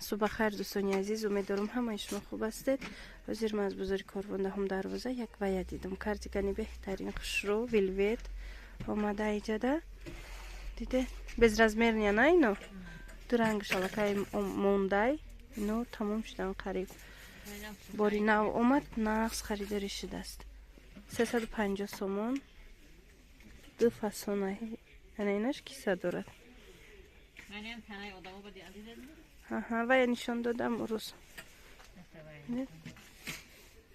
Субҳ хайр, дӯстони азиз, умедворам ҳамаи шумо хуб ҳастед. Ҳозир ман аз бозори Корвондаҳум дарвоза як вая дидам. Кардигани беҳтарин, хушрӯ, вельвет омада иҷада. Диде? Безразмерный на ино? Ду рангаш аллакай мондай. Ино тамом шудан қариб. Бори нав омад, нағз харидорӣ шудааст. 350 сомон. Ду фасона. Ана инаш киса дорад. Аҳа, вая нишон додам урӯз.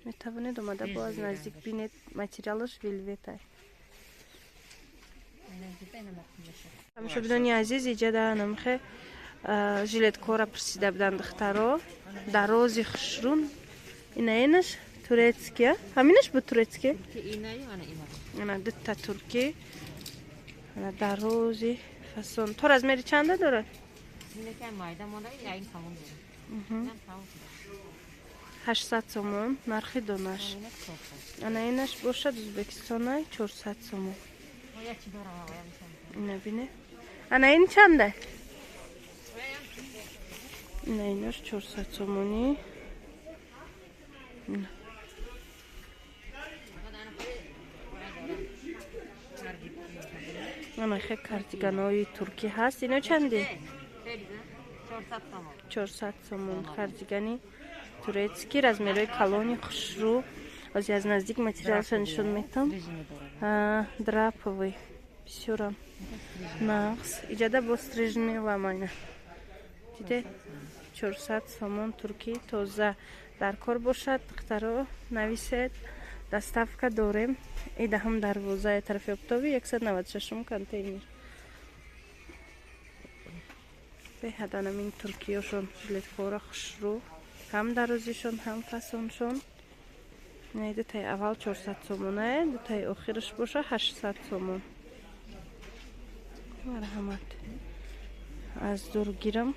Метавонед омада бо аз наздик бинед, материалаш вельветай. Тамошобинони азиз, иҷада намхе жилеткора пурсида буданд духтаро. Дарози хушрун. Ина инаш турецкия. Ҳаминаш буд турецкий? Ана дута туркӣ. Ана дарози фасон. То размери чанда дорад? 800 сомон нархи донаш. Ана инаш бошад Ӯзбекистонай 400 сомон. Ина бине. Ана ин чанда? Ина инаш 400 сомонӣ. Ана хе кардиганои туркӣ ҳаст. Ино чанде? 400 сомон. Кардигани турецкий, размерҳои калони хушрӯ. Ози аз наздик материалша нишон метам. Драповый. Бисёрам нағз. Иҷада бо стрижни ламайна. Диде? 400 сомон туркӣ тоза. Дар кор бошад, духтаро нависед. Доставка дорем. Идаҳам дарвозаи тарафи оптови 196 контейнер. Беҳаданам ин туркиёшон жилеткора хушрӯ, ҳам дарозишон, ҳам фасоншон. Не, дутаи аввал 400 сомонае, дутаи охираш боша 800 сомон. Марҳамат. Аз дур гирам.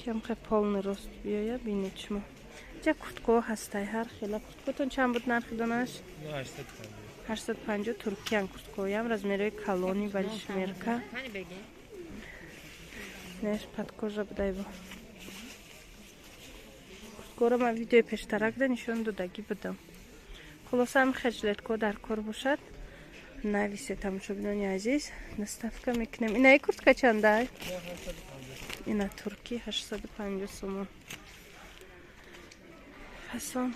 Кам хе полный рост биёя, бинед шумо. Ҷа курткаҳо ҳастай, ҳар хела. Курткаотон чанд буд нархи донаш? 850 туркиян курткаҳоям, размерҳои калони валишмерка. Неш подкожа будай бо. Курткаҳоро ман видеои пештаракда нишон додагӣ будам. Хулоса ҳам хеҷлетко дар кор бошад. Нависе, тамошобинони азиз, доставка мекунем. Инаи куртка чандай? Ина туркӣ 850 сомон. Фасон.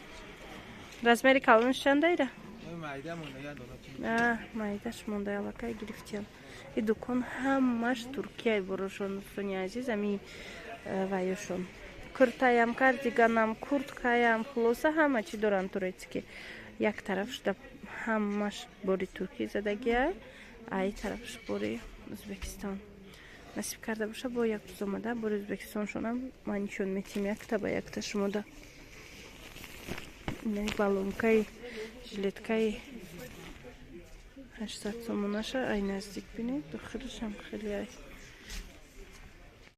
Размери калонаш чандайра? Майдаш монда, аллакай гирифтиям. И дукон ҳамаш туркияй борошон, дӯстони азиз, ами ваёшон. Куртаям, кардиганам, курткаям, хулоса ҳама чӣ доранд турецкий. Як тараф шуда ҳамаш бори туркӣ задагиай, ай тарафш бори Ӯзбекистон. Насиб карда боша, бо як рӯз омада бори Ӯзбекистоншонам ман нишон метиҳем якта ба якта шумода. Ина балонкаи жилеткаи 800 сомонаша ай наздик бинед, дохилашам хеле ай.